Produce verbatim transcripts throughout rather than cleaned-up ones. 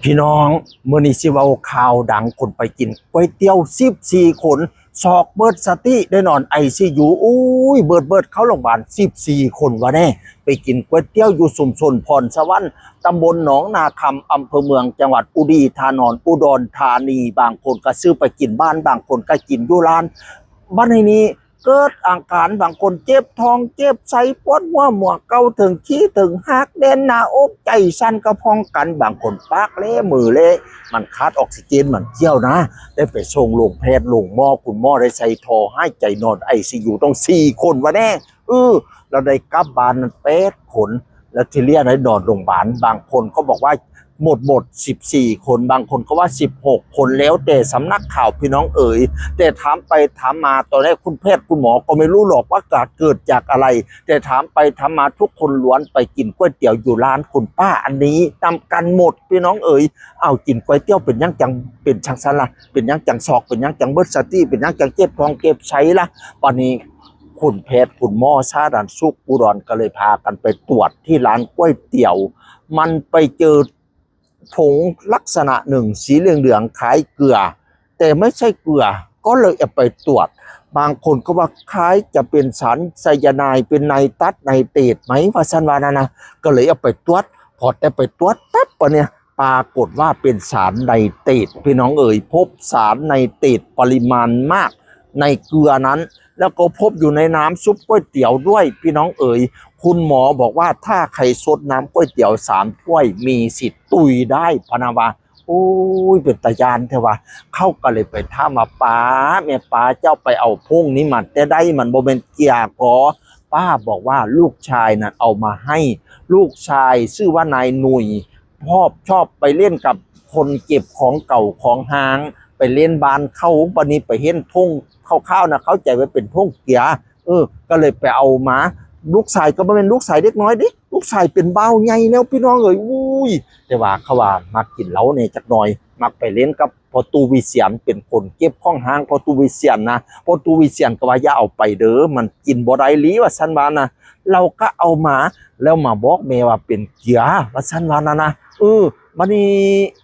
พี่น้อง มื้อนี้สิเว้าข่าวดัง คนไปกินก๋วยเตี๋ยวสิบสี่คน ซอกเบิดสติ ได้นอนไอซียู อุ้ย เบิดเบิดเข้าโรงพยาบาล สิบสี่คนวะแน่ ไปกินก๋วยเตี๋ยวอยู่ชุมชนพรสวรรค์ ตำบลหนองนาคำ อำเภอเมือง จังหวัดอุดีธานอน อุดรธานี บางคนก็ซื้อไปกินบ้าน บางคนก็กินอยู่ร้าน บัดนี้ เกิดอาการบางคนเจ็บท้องเจ็บไส้ปวดหัว หมวกเก่าเถิงขี้เถิงหัก แน่นหน้าอกใจสั่นกระพองกัน บางคนปากเละมือเละ มันขาดออกซิเจน มันเยี่ยวนะ ได้ไปส่งโรงแพทย์โรงหมอ คุณหมอได้ใส่ท่อหายใจ นอนไอซียูต้องสี่คนวะแน่ เออ เราได้กลับบ้านนั้นแปดคน แล้วที่เหลือได้นอนโรงพยาบาล บางคนก็บอกว่าหมดหมดสิบสี่คน บางคนก็ว่าสิบหกคน แล้วแต่สำนักข่าวพี่น้องเอ๋ย แต่ถามไปถามมา ตอนแรกคุณแพทย์คุณหมอก็ไม่รู้หรอกว่าเกิดจากอะไร แต่ถามไปถามมาทุกคนล้วนไปกินก๋วยเตี๋ยวอยู่ร้านคุณป้าอันนี้นำกันหมดพี่น้องเอ๋ย เอากินก๋วยเตี๋ยวเป็นหยังจังเป็นจังซั่นล่ะ เป็นหยังจังซอก เป็นหยังจังเบิดสติ เป็นหยังจังเจ็บท้องเจ็บไส้ล่ะ บัดนี้คุณแพทย์คุณหมอสาธารณสุขอุดรก็เลยพากันไปตรวจที่ร้านก๋วยเตี๋ยว มันไปเจอผงลักษณะหนึ่งสีเหลืองๆ คล้ายเกลือ แต่ไม่ใช่เกลือ ก็เลยเอาไปตรวจ บางคนก็ว่าคล้ายจะเป็นสารไซยาไนด์ เป็นไนตรัสไนเตรตไหม ว่าซั่นว่านั่นนะ ก็เลยเอาไปตรวจ พอแต่ไปตรวจปั๊บปะเนี่ย ปรากฏว่าเป็นสารไนเตรตพี่น้องเอ๋ย พบสารไนเตรตปริมาณมากในเกลือนั้น แล้วก็พบอยู่ในน้ำซุปก๋วยเตี๋ยวด้วยพี่น้องเอ๋ย คุณหมอบอกว่าถ้าใครซดน้ำก๋วยเตี๋ยวสามถ้วยมีสิทธิ์ตุยได้พะนะวา โอ้ย เป็นตาย่านแท้วะ เขาก็เลยไปถามว่า ป้า แม่ป้า เจ้าไปเอาผงนี้มาแต่ใด มันบ่แม่นเกลือก่อ ป้าบอกว่าลูกชายน่ะเอามาให้ ลูกชายชื่อว่านายหนุ่ย ชอบชอบไปเล่นกับคนเก็บของเก่าของฮ้าง ไปเล่นบ้านเขา บัดนี้ไปเห็นผงขาวๆนะ เข้าใจว่าเป็นผงเกลือ เออ ก็เลยไปเอามา ลูกชายก็บ่แม่นลูกชายเด็กน้อยเด้ ลูกชายเป็นบ่าวใหญ่แล้วพี่น้องเอ๋ย อุ้ย แต่ว่าเขาว่ามักกินเหล้าแน่จักหน่อย มักไปเล่นกับพ่อตู้วิเชียร เป็นคนเก็บของฮ้างพ่อตู้วิเชียรนะ พ่อตู้วิเชียรก็ว่าอย่าเอาไปเด้อ มันกินบ่ได้หลี ว่าซั่นว่านะ เราก็เอามา แล้วมาบอกแม่ว่าเป็นเกลือ ว่าซั่นว่านะนะ เออ บัดนี้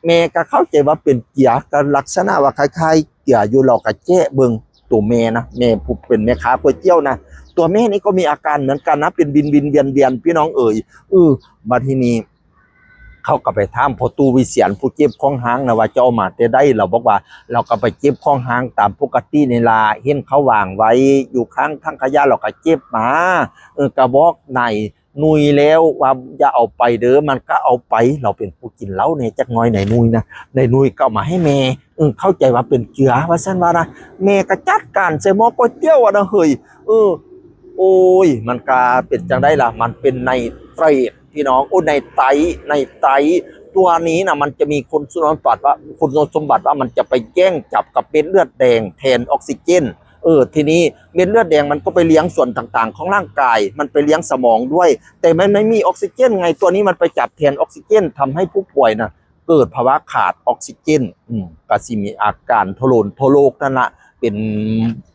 แม่ก็เข้าใจว่าเป็นเกลือ ก็ลักษณะว่าคล้ายๆเกลืออยู่ เราก็แกะเบิ่ง ตัวแม่นะ แม่ผู้เป็นแม่ค้าก๋วยเตี๋ยวนะ ตัวแม่นี่ก็มีอาการเหมือนกันนะ เป็นวินวินเวียนเวียนพี่น้องเอ๋ย เออ บัดทีนี้ เขาก็ไปถามพ่อตู้วิเชียรผู้เก็บของฮ้างนะว่าเจ้าเอามาแต่ใด เราบอกว่าเราก็ไปเก็บของฮ้างตามปกตินี่ล่ะ เห็นเขาวางไว้อยู่ข้างถังขยะ เราก็เก็บมา เออ ก็บอกนายหนุ่ยแล้วว่าอย่าเอาไปเด้อ มันก็เอาไป เราเป็นผู้กินเหล้าแน่จักหน่อย นายหนุ่ยนะ นายหนุ่ยก็เอามาให้แม่ เออ เข้าใจว่าเป็นเกลือ ว่าซั่นว่านะ แม่ก็จัดการใส่หม้อก๋วยเตี๋ยวอะนะเฮ้ย เออ โอ้ย มันก็เป็นจังใดล่ะ มันเป็นไนเตรตพี่น้อง โอ้ ไนไตร ไนไตร ตัวนี้นะ มันจะมีคุณสมบัติว่า คุณสมบัติว่ามันจะไปแย่งจับกับเม็ดเลือดแดงแทนออกซิเจน เออ ทีนี้เม็ดเลือดแดงมันก็ไปเลี้ยงส่วนต่างๆของร่างกาย มันไปเลี้ยงสมองด้วย แต่มันไม่มีออกซิเจนไง ตัวนี้มันไปจับแทนออกซิเจน ทำให้ผู้ป่วยนะ เกิดภาวะขาดออกซิเจน อืม ก็สิมีอาการทุรนทุรกนั่นละ เป็น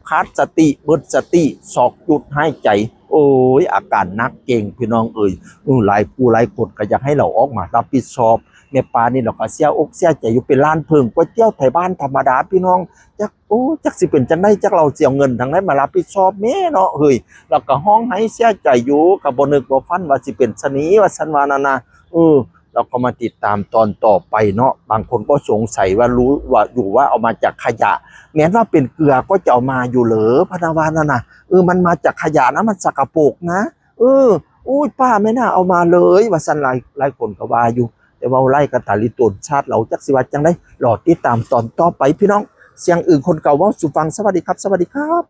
ขาดสติ เบิดสติ ซอกหยุดหายใจ โอ้ย อาการหนักเก่งพี่น้องเอ๋ย เออ หลายผู้หลายคนก็อยากให้เราออกมารับผิดชอบ แม่ป้านี่เราก็เสียอกเสียใจอยู่ เป็นร้านเผิงก๋วยเตี๋ยวไทบ้านธรรมดาพี่น้อง จัก โอ้ จักสิเป็นจังใด จักเราสิเอาเงินทางใดมารับผิดชอบแม่เนาะ เฮ้ย เราก็ฮ้องไห้เสียใจอยู่ ก็บ่นึกบ่ฝันว่าสิเป็นชะนี้ ว่าซั่นว่านั่นนะ เออ เราก็มาติดตามตอนต่อไปเนาะ บางคนก็สงสัยว่ารู้ว่าอยู่ว่าเอามาจากขยะ แม้นว่าเป็นเกลือก็จะเอามาอยู่เหรอ พะนะว่านั่นนะ เออ มันมาจากขยะนะ มันสกปรกนะ เออ อุ้ย ป้าไม่น่าเอามาเลย ว่าซั่น หลาย หลายคนก็ว่าอยู่ แต่เว้าไล่กันตาลิโตนชาติ เราจักสิว่าจังใด รอติดตามตอนต่อไปพี่น้อง เสียงอึ่งคนเก่าเว้าสู่ฟัง สวัสดีครับ สวัสดีครับ